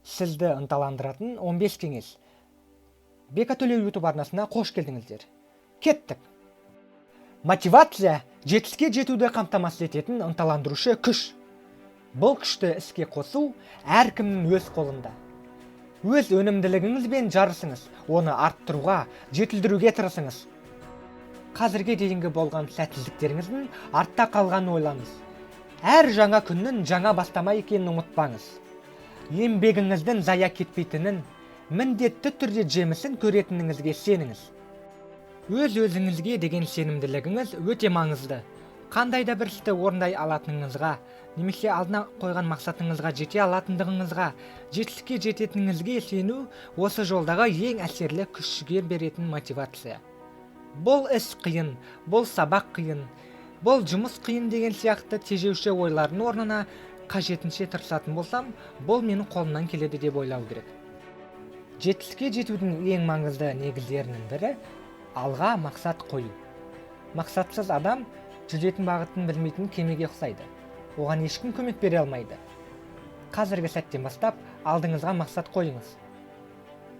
Сізді ынталандыратын 15 кеңес. Бека Төлеу YouTube арнасына қош келдіңіздер. Кеттік. Мотивация – жетістікке жетуді қамтамасыз ететін ынталандырушы күш. Бұл күшті іске қосу әркімнің өз қолында. Өз өнімділігіңізбен жарысыңыз, оны арттыруға, жетілдіруге тырысыңыз. Қазірге дейінгі болған сәтсіздіктеріңіздің артта қалғанын ойлаңыз. Әр жаңа күннің жаңа бастама екенін ұмытпаңыз. Еңбегіңіздің зая кетпейтінін, міндетті түрде жемісін көретініңізге сеніңіз. Өз өзіңізге деген сенімділігіңіз өте маңызды. Қандай да бір істі орындай алатыныңызға немесе алдына қойған мақсатыңызға жете алатындығыңызға, жетістікке жететініңізге сену – осы жолдағы ең әсерлі күш жігер беретін мотивация. Бұл іс қиын, бұл сабақ қиын, бұл жұмыс қиын деген сияқты тежеуші ойлардың орнына қажетінше тырысатын болсам, бұл менің қолымнан келеді деп ойлау керек. Жетістікке жетудің ең маңызды негіздерінің бірі – алға мақсат қою. Мақсатсыз адам жүзетін бағытын білмейтін кемеге ұқсайды. Оған ешкім көмек бере алмайды. Қазіргі сәттен бастап алдыңызға мақсат қойыңыз.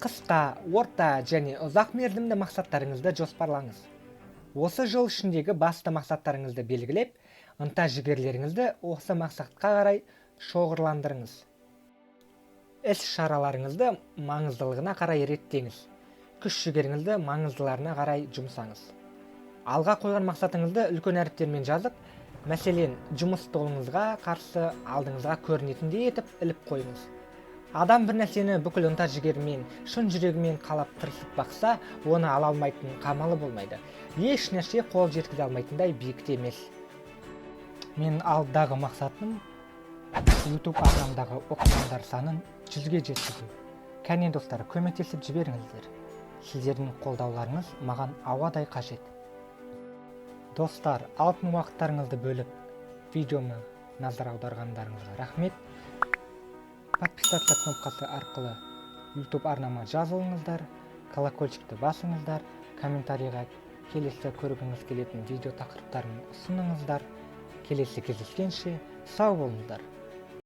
Қысқа, орта және ұзақ мерзімді мақсаттарыңызды жоспарлаңыз. Осы жыл ішіндегі басты мақсаттарыңызды белгілеп, ынта жігерлеріңізді осы мақсатқа қарай шоғырландырыңыз. Іс шараларыңызды маңыздылығына қарай реттеңіз. Күш жігеріңізді маңыздыларына қарай жұмсаңыз. Алға қойған мақсатыңызды үлкен әріптермен жазып, мәселен, жұмыс столыңызға қарсы алдыңызға көрінетіндей етіп іліп қойыңыз. Адам бір нәрсені бүкіл ынта жігерімен, шын жүрегімен қалап, тырысып бақса, оны ала алмайтын қамалы болмайды. Еш нәрсе қол жеткізе алмайтындай биікте емес. Менің алдағы мақсатым – YouTube арнамдағы оқырмандар санын 100-ге жеткізу. Кәне, достар, көмектесіп жіберіңіздер. Сіздердің қолдауларыңыз маған ауадай қажет. Достар, алтын уақыттарыңызды бөліп, видеома назар аударғандарыңызға рахмет. Подписаться кнопкасы арқылы YouTube арнама жазылыңыздар, колокольчикті басыңыздар, комментарийға келесі көргіңіз келетін видео тақырыптарын ұсыныңыздар. Келесі кездескенше сау болыңыздар.